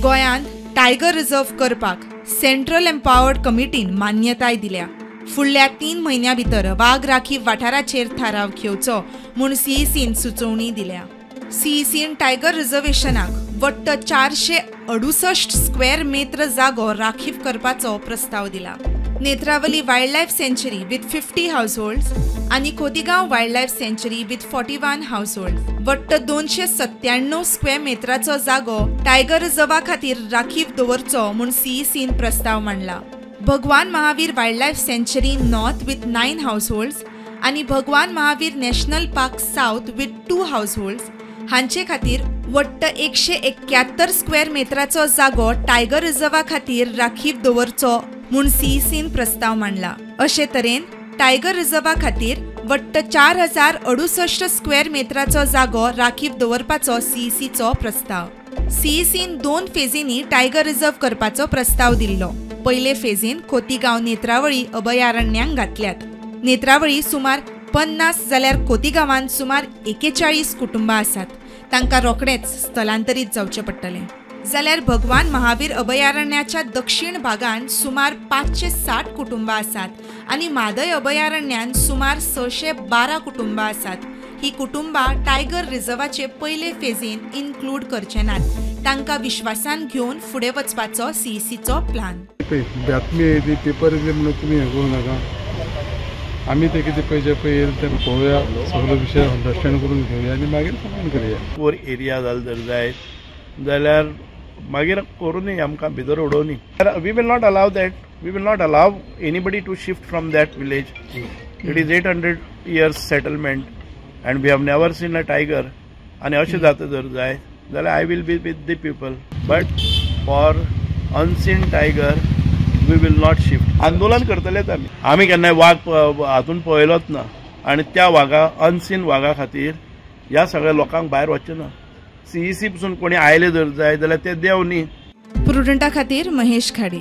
गोंयांत tiger reserve करपाक central empowered कमिटीन मान्यताय दिल्या. फुडल्या 3 म्हयन्यां भितर वाग राखीव वाठाराचेर थाराव घेवचो म्हूण सीईसीन सुचोवणी दिल्या. सीईसीन टायगर रिझर्वेशनाक वट्ट 468 स्क्वेअर मेत्र जागो राखीव करपाचो प्रस्ताव दिला. Netravali wild life sanctuary with 50 households आनी Khotigao wild life sanctuary with 41 household वट्ट 297 स्क्वेअर मेत्राचो जागो टायगर रिझर्वा खातीर राखीव दवरचो म्हूण सीईसीन प्रस्ताव मांडला. Bhagwan Mahavir wild life sanctuary north with 9 households आनी Bhagwan Mahavir national park south with 2 households हांचे खातीर वट्ट 171 स्क्वेअर मेत्राचो जागो टायगर रिझर्वा खातीर राखीव दवरचो म्हूण सीईसीन प्रस्ताव मांडला. अशे तरेन टायगर रिझर्वा खातीर वट्ट 4068 स्क्वेअर मेत्राचो जागो राखीव दवरपाचो सीईसीचो प्रस्ताव. सीईसीन 2 फेजींनी टायगर रिझर्व करपाचो प्रस्ताव दिल्लो. पयले फेजीन खोतीगांव नेत्रावळी अभयारण्यांक घातल्यात. नेत्रावळी सुमार 50 जाल्यार खोतीगांवांत सुमार 41 कुटुंबां आसात. तांकां रोखडेंच स्थलांतरीत जावचें पडटलें. जाल्यार भगवान महावीर अभयारण्याच्या दक्षिण भागांत सुमार 560 कुटुंबां आसात आनी म्हादय अभयारण्यांत सुमार 612 कुटुंबां आसात. ही कुटुंबां टायगर रिझर्वाचे पयले फेजीन इन्क्लूड करचे नात. तांकां विश्वासान घेवन फुडें वचपाचो सीईसीचो प्लान. बातमी येयली पेपर येयले म्हणून तुमी हें करूं नाका. आमी ते कितें पळय जे पळय येयले तें पळोवया, सगलो विशय अंडरस्टँड करून घेवया आनी मागीर कमेंट करुया. कोर एरिया जालो जर जायत जाल्यार मागीर करूं आमकां भितर उडोवनी. We will not allow that. We will not allow anybody to shift from that village. It is 800 years settlement and we have never seen a tiger. आनी अशें जाता जर जाय जाल्यार I will be with the people, but for unseen tiger we will not shift. आंदोलन करतलेच आमी. आमी केन्नाय वाग हातून पळयलोच ना आनी त्या वागा अनसीन वागा खातीर ह्या सगळ्या लोकांक भायर वचचें ना. सीईसी पसून कोणी आयले जर जाय जाल्यार ते देव न्ही. प्रुडंटा खातीर महेश खाडे.